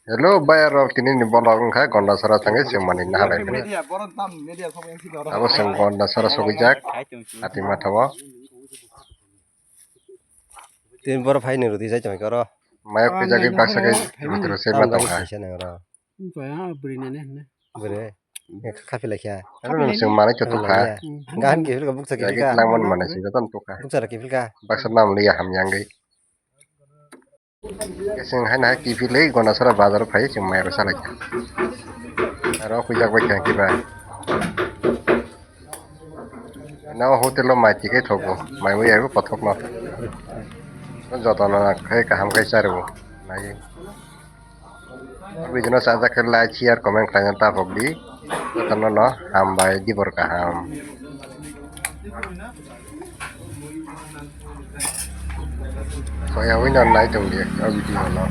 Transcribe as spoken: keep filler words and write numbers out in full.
Hello, bayar rok, tini ni vlog wngkha Gondasara thangwi chwng manwi naharlai phano. Media, borok tam media sabo yang sida oro. Abo chwng Gondasara sogwijak, Hatima thabo. Tin bor phai ni rudi jai tong koro. Mayok khe jagwi baksa khe mutro se ma tong kha. Bwrwi nene hwnwi. Bwrwi. Khaphilai kha. Ano nung chwng manwi khe tukha. Gahan kiphil ka bukcha kiphil ka. Langman manwi chwng jotono tukha. Bukcha ra kiphil ka. Baksa nam liya hamya wngwi. Chwng haino hai kiphilwi Gondasara bazar o phai chwng mai rw salai kha. Aro khuijak bai kha kiba. No hotel o mai tikai thogo, mai wi abo kothok no. Jotono khe kaham khe charwo. Nai. Video no chajak khe like, share, comment khlaina ta phok di. Jotono no hambai, dibor kaham. Soya wi no nai tong di o video no.